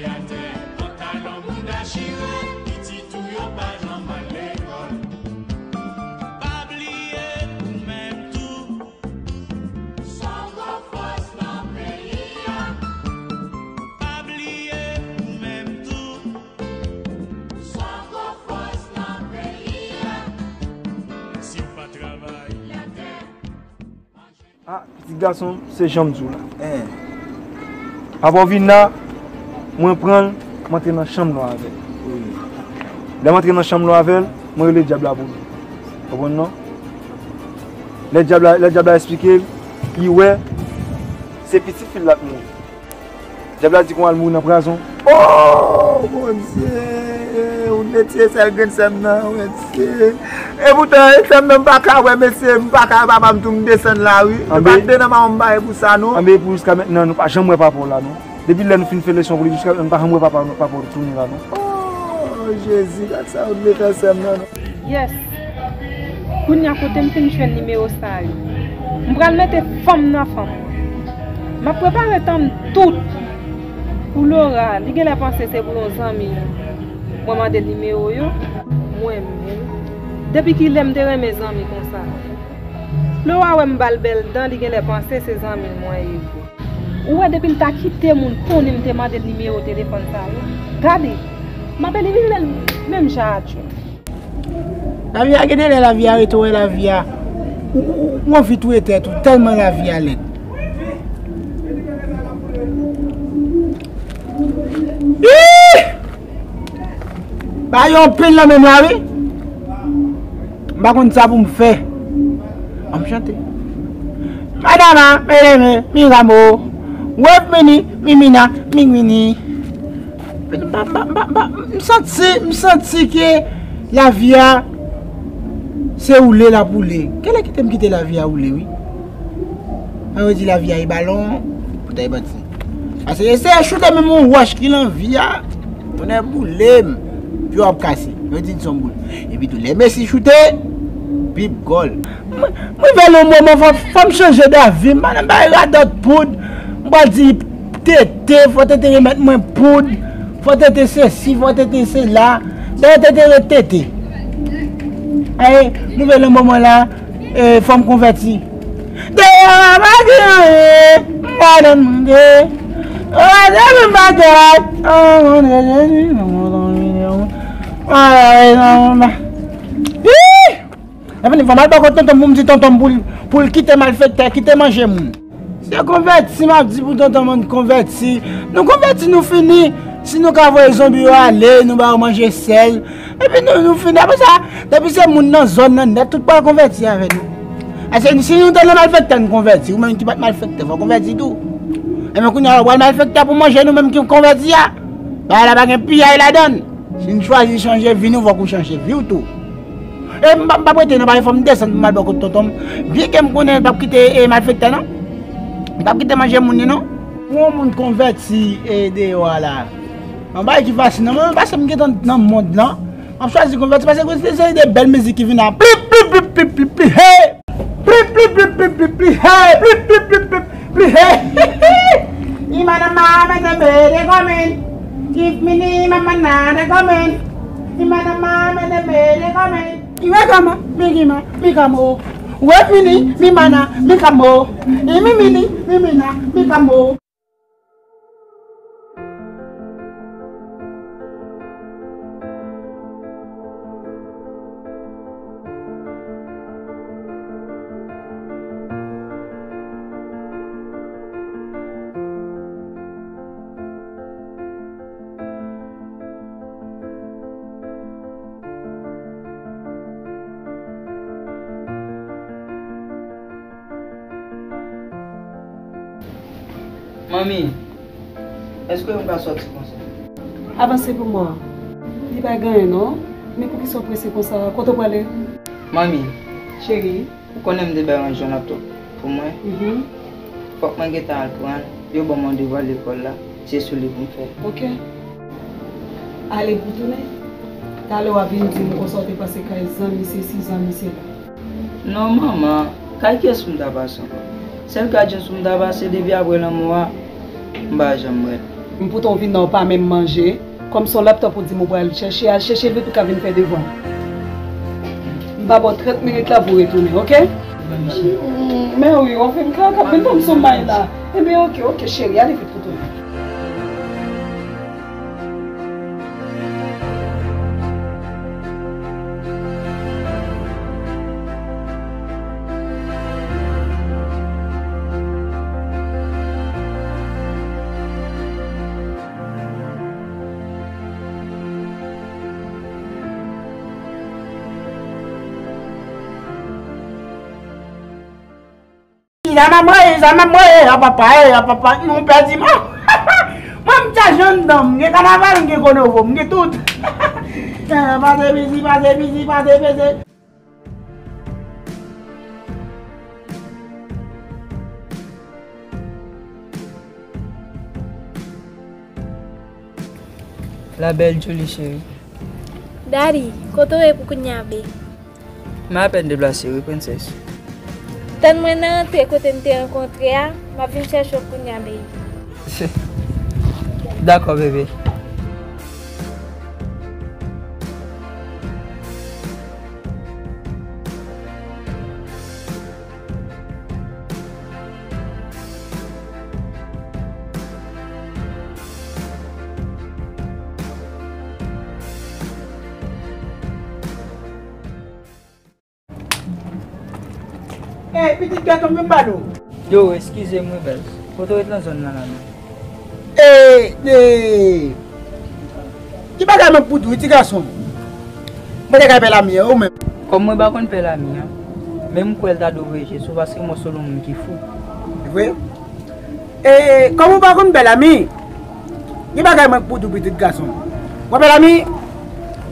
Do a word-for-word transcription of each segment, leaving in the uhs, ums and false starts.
Pantalon moun achire, pitit ou yo pa janm al lekòl. Pa bliye ou menm tou. Sa ka fòs nan peyi a. Pa bliye ou menm tou. Sa ka fòs nan peyi a. Si w pa travay, latè. Ah, pitit gason, se jan m di w la. Papa w vin la, mwen pran l, m antre nan chanm lan avè l. Lè m antre nan chanm lan avè l, mwen rele dyab la pou li. Konprann non? Lè dyab la, lè dyab la eksplike l, li wè se pitit fi l l ap mouri. Dyab la di konn al mouri nan prizon. Oh, Bondye, ou te tiye sèl grenn sè m nan, Bondye. E poutan, e sè m nan, m pa ka wè, mesye, m pa ka, papa m tou, m desann la, wi. M pa de nan mawon m pa ye pou sa, non. Anben, pou jiska mentnan, nou pa janm wè papa w la, non. Depi lè nou fin fè leson pou li, jiska mentnan, nou pa janm wè papa, papa w tounen la, non. Oh, Jezi, gad sa ou te fè sè m nan, non. Yes. Kounye a kote m fin jwenn nimewo sa yo? M pral mete fanm nan fanm mwen. M ap prepare tann tout. Pou Laura, li genlè panse se pou yon zanmi mwen mande l nimewo yo. Mwen menm, depi kilè m te renmen zanmi konsa? Laura wè m ba l bèl dan, li genlè panse se zanmi l mwen ye vre. Ou wè depi l ta kite moun konnen m te mande l nimewo telefòn sa yo. Gade, m ap elimine l menm jan a John. Lavi a, gen de lè lavi a rete w wè lavi a. Ou, ou, ou anvi touye tèt ou, tèlman lavi a lèd. Ih! Bagay yo anpil nan menm la, wi. M pa konn sa pou m fè. An m chante. Madama, medeme, mi ramo. Wep mini, mi mina, mi mini. M pa, m pa, m pa, m pa, m santi, m santi ke lavi a se woule l ap woule. Genlè kite m kite lavi a woule, wi. Mwen yo di lavi a e balon, pou ta e pati. Paske eseye choute menm yon wòch ki nan vi a, tonnè boule m, pye w ap kase. Yo di n se yon boul. Epi tou, lè Messi choute, bip gòl. Mwen, mwen vè yon moman, fò, fò m chanje davi. M pa nan bay radòt poud. M pral di tete, fò tete remèt mwen poud. Fò tete sesi, fò tete sela. Dayè tete ret tete. Aye, nou vè yon moman la, e, fò m konvèti. Deyò a pa gen anyen, m pa nan mande. Ou pa janm pa gen anyen, Ih! Epi fò m al bò kot tonton m pou m di tonton m pou l, pou l kite malfektè, kite manje moun. Se konvèti m ap di pou tonton m, ann konvèti. Nou konvèti, nou fini. Si nou ka voye zonbi yo ale, nou ba yo manje sèl. Epi nou, nou fini. Apre sa, depi se moun nan zòn nan nèt, tout pral konvèti avè nou. Paske si nou te nan malfektè, nou konvèti. Ou menm ki pa t malfektè, fò w konvèti tou. Ebyen kounye a, w pral malfektè pou manje nou menm ki konvèti a. Bagay la pa gen piyay ladan l. Si n chwazi chanje vi nou, fòk ou chanje vi w tou. E m p ap, m p ap rete nan bagay, fò m desann pou m al bò kot tonton m. Byen ke m konnen l p ap kite, e, malfektè non. L p ap kite manje moun li non. Pou yon moun konvèti, e, deyò a la. Yon bagay ki fasil non, mwen paske m gentan nan mond lan. M ap chwazi konvèti paske gen yon seri de bèl mizik ki vin la. Plip, plip, plip, plip, plip, plip, hey! Plip, plip, plip, plip, plip, hey! Plip, plip, plip, plip, plip, hey! Imana mama de bere komen. Give me ni mama na de komen. Imana mama de bere komen. Iwe kama, mi kima, mi kamo. We mini, mi mana, mi kamo. Imi mini, mi mina, mi kamo. Manmi, èske m ka sòti konsa? Avanse pou mwen. Li pa gen anyen non. Men poukisa w prese konsa? Kote w prale? Manmi. Cheri. Ou konnen m te bay yon jèn laptop pou mwen. Mhm. Fòk mwen gentan al pran l. Yo ban m yon devwa lekòl la. Se sou li pou m fè. Ok. Ale pou tounen. Talè w ap vin di m konsa w te pase kay zanmi sesi, zanmi sela. Non, manman. Kay kiyès pou m ta pase ankò? Sèl kay James pou m ta pase depi apre lanmò a, m pa janm wè l. M poutan w vin la, w pa menm manje. Kòm se yon laptòp ou di m ou pral chèche, al chèche l vit ou ka vin fè devwa. M ba w trant minit la pou w retounen, oke? Men wi, w ap vin kaka, vin ban m sou may la. Ebyen, oke, oke, cheri, ale vit pou w tounen. Jan m ap manje, jan m ap manje, a papa, e, a papa, nou pèdi mwen. Mwen, m chaje anndan m, m gen kanaval, m gen konovo, m gen tout. Pase mizik, pase mizik, pase peze. La belle Julie chérie. Daddy, kote w ye pou kounye a, babe? M apèn deplase wi, princess. Tann mwen nan antre kote n te rankontre a, m ap vin chèche w kounye a, babe. Dakò, bebe. Ey, pitit gason, vin ba nou. Yo, eskize m wi, bèz. Kote w ret nan zòn nan la menm? Ey, ey. Ki bagay mwen pou di w, ti gason? Mwen te ka pè lami an, ou menm? Kòm mwen pa konn pè lami an, men m kwè l ta dwe voye je sou paske m wè se yon moun ki fou. Vre? E, kòm ou pa konn Bèlami, gen bagay mwen pou di w, pitit gason. Wè Bèlami,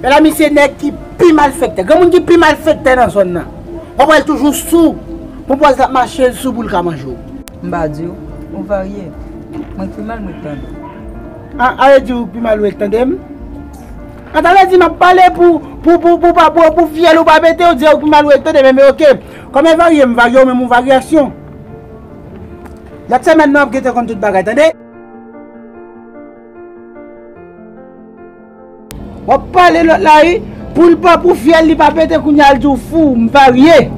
Bèlami se nèg ki pi malfektè. Granmoun ki pi malfektè nan zòn nan. W ap wè l toujou sou. Bon, pwal t ap mache sou pou l ka manje w. M pa di w, ou varye. Mwen k pi mal mwen k tande. A, a vle di ou pi mal ou k tande m? A, ta vle di m ap pale pou, pou, pou, pou, pa, pou, pou fyèl ou pa pete, ou di ou pi mal ou k tande, men, men oke. Kòm e varye, m varye, ou menm ou varyasyon. Lòt semèn nan, w ap gentan konn tout bagay, tande? W ap pale lòt la, wi. Pou l pa, pou fyèl li pa pete, kounye a l di w fou, m varye.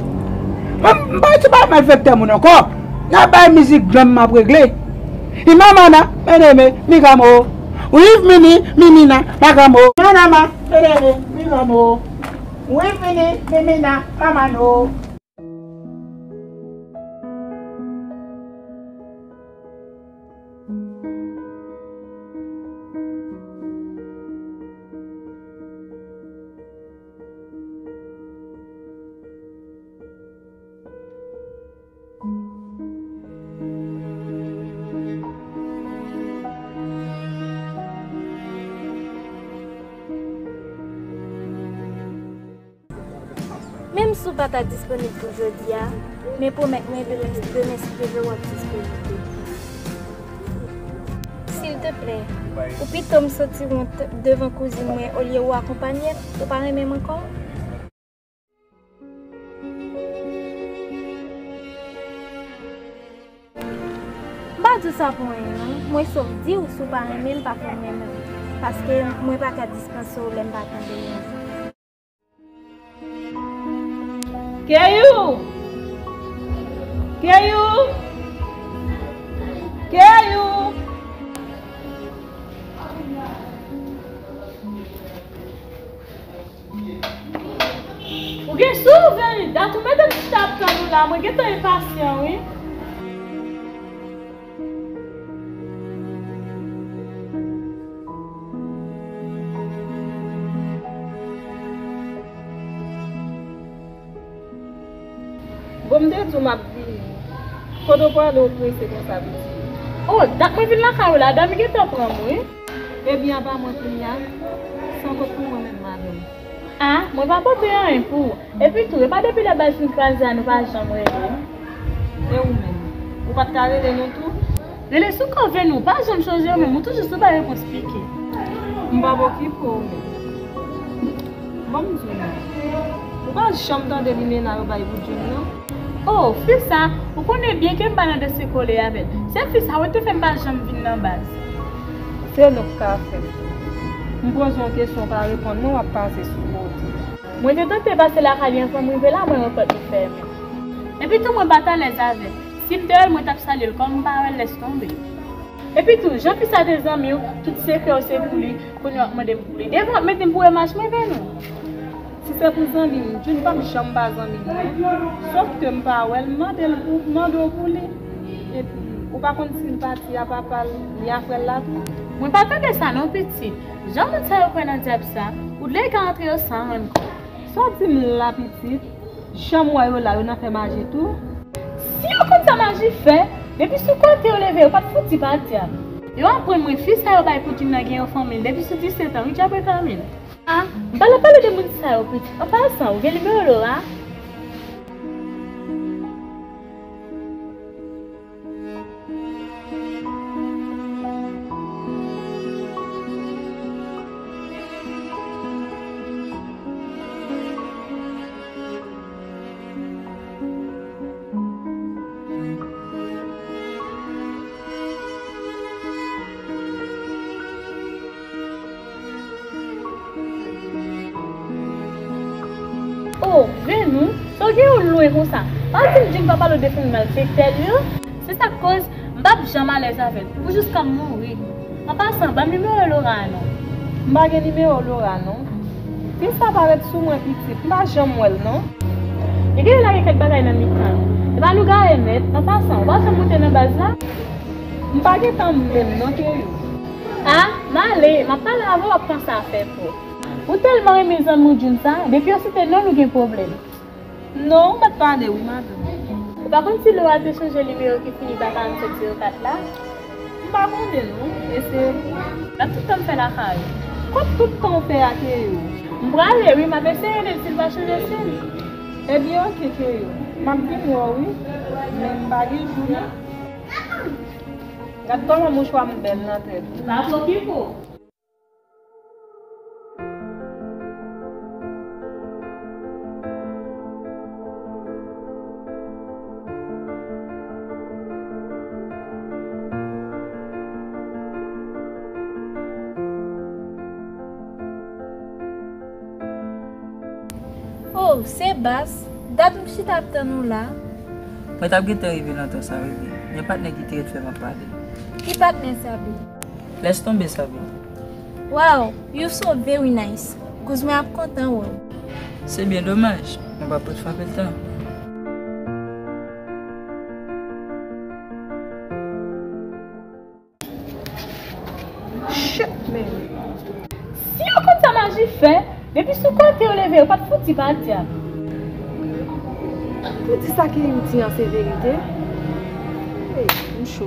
Mwen, m pa, se pa malfektè moun ankò. N a bay mizik granm m ap regle. I mamana, meneme, mi kamo. Wiv mini, mimina, makamo. Manama, meneme, mi kamo. Wiv mini, mimina, mamano. Menm si w pa ta disponib pou jodi a, men pwomèt mwen demen, demen si Dye vle w ap disponib tou. Silteplè, ou pito m santi wont devan kouzin mwen olye ou akonpanye m, ou pa renmen m ankò? M pa di w sa pou anyen non, mwen sòf di w si w pa renmen m pa fè m renmen w, paske mwen pa ka dispanse w lè m pa tande yon jou. Keyou! Keyou! Keyou! Ou gen sou vini dat ou mete m chita ap tann ou la, mwen gentan enpasyan wi. Bon, m te di w m ap vini. Kote w prale ou prese konsa, pitit? O, dat mwen vin lakay ou la, dòmi gentan pran m wi. Ebyen, apa mwen kounye a? San kòb pou mwen menm, madanm. A, mwen pa pote anyen pou ou. Epi tou, e pa depi lè bal fin kraze a nou pa janm rele. E ou menm? Ou pa t ka rele nou tou? Rele sou kò vini, ou pa janm chanje ou menm, ou toujou sou bay repons pike. M p ap okipe w menm. Bon, m di w non. Ou pa janm tande limena yo bay pou Jun non. O, fi sa, ou konnen byen ke m pa nan danse kole avè l. Se fi sa wi te fè m pa janm vin nan baz. Se nou k ka fè l. M poze w yon kesyon, w pa reponn mwen, w ap pase sou kote. Mwen te tante pase lakay li anvan m rive la, mwen wè pòt li fèmen. Epi tou, mwen pa t alèz avè l. Si m te wè l, mwen t ap salye l, kòm m pa wè l, lès tonbe. Epi tou, jan fi sa te zanmi w, tout sekrè w se pou li, kounye a w ap mande m pou li. Devan w ap mete m pou remach mwen, Venou. Si se pou zanmi m, June p ap janm pa zanmi m, non. Sòf ke m pa wè l, m mande l pou, mande w pou li. Epi, ou pa konn si l pati a papa l, li a frè l la tou. Mwen pa tande sa non, pitit. Jan moun sa yo kwè nan dyab sa, ou t lè ka antre yo san rann kont. Sa w di m la, pitit? Janm wè yo la, yo nan fè maji tou. Si yo konn sa maji fè, depi sou kote yo leve, yo pa t fouti pa dyab. Yo aprann mwen fi sa yo bay pou June nan gen yon fanmi l depi sou disèt an, wi, dyab reklamen. Ah, m pa t ap pale de moun sa yo, pitit. An pasan, ou gen nimewo Laura? Oh, Venou, sa w gen yo lwen konsa? Pa di m June pa pale w de fanmi malfektè l yo? Se sa k koz m p ap janm alèz avè l, pou jiska m mouri. An pasan, ban m nimewo Laura a non. M pa gen nimewo Laura non. Fi sa parèt sou mwen pitit, m pa janm wè l non. Li genlè lage kèk bagay nan mitan nou. Epa nou gare nèt. An pasan, ou pa janm moute nan baz la? M pa gen tan menm non, Keyou. Ah, m ale, m ap pale avè w, w ap panse afè pa w. Ou tèlman renmen zanmi w June sa, depi yo site non l ou gen pwoblèm. Non, ou mèt pale wi, madanm. Ou pa konn si Laura te chanje nimewo ki fini pa karannsenk zewo kat la? M pa konnen non, eseye pou mwen. L ap tout tan fè lakay ou. Kot tout tan w fè a, Keyou? M prale wi, m ap eseye rele l si l pa chanje sim. Ebyen, oke, Keyou. M ap vin wè w wi. Men m pa gen jou non. Gad kòman mouchwa m bèl nan tèt. Pa pwokipe w. Oh, se baz, dat m chita ap tann ou la. Mwen t ap gentan rive nan tan sa, bebe. Gen patnè ki te ret fè m ap pale. Ki patnè sa, bebe? Lès tonbe, Sabi. Wow, you so very nice. Kouz mwen ap kontan wè w. Se byen domaj, mwen p ap pran anpil tan. Shit, man. Si yo konn sa maji fè, depi sou kote yo leve, yo pa t fouti pa dyab. Pou di sa ke Rudy an se verite. Hey, m cho.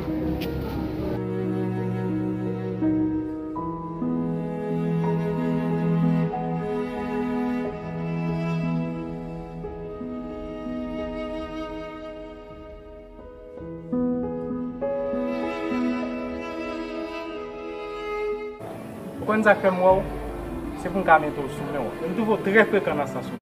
Ou konn sa k fè m wè w? Se pou m ka mete w sou men w. E m twouve w trè frekan nan sans ou.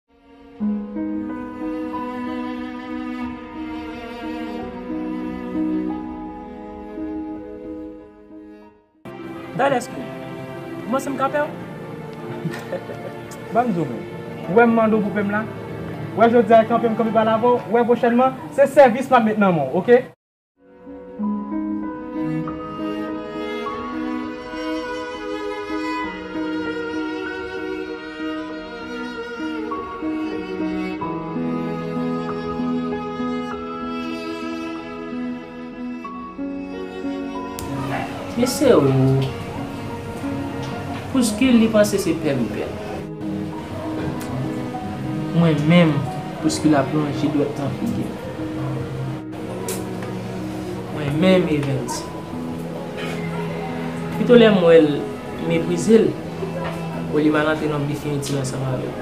Dale, èske ou panse m ka pè w? Ban m di w menm. Ou wè m mande w pou pè m la? Ou wè jodi a e kanpe m kanpe pale avè w? Ou wè pwochènman, se sèvis m ap met nan men w, oke? Men se ou. Pouski li panse se pè m pè. Mwen menm, pouski l ap lonje dwèt nan figi m. Mwen menm, Evens. Pito lè m wè l, m meprize l, olye m al antre nan bif initil ansanm avè l.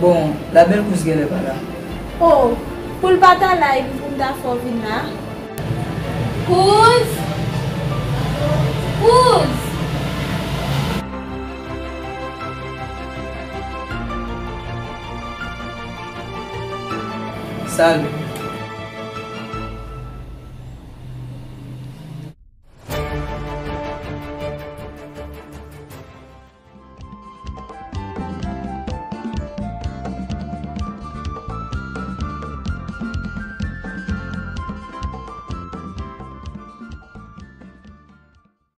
Bon, la bèl kouz genlè pa la. Oh, pou l pa ta la epi pou m ta fè w vin la. Kouz! Kouz! Salut.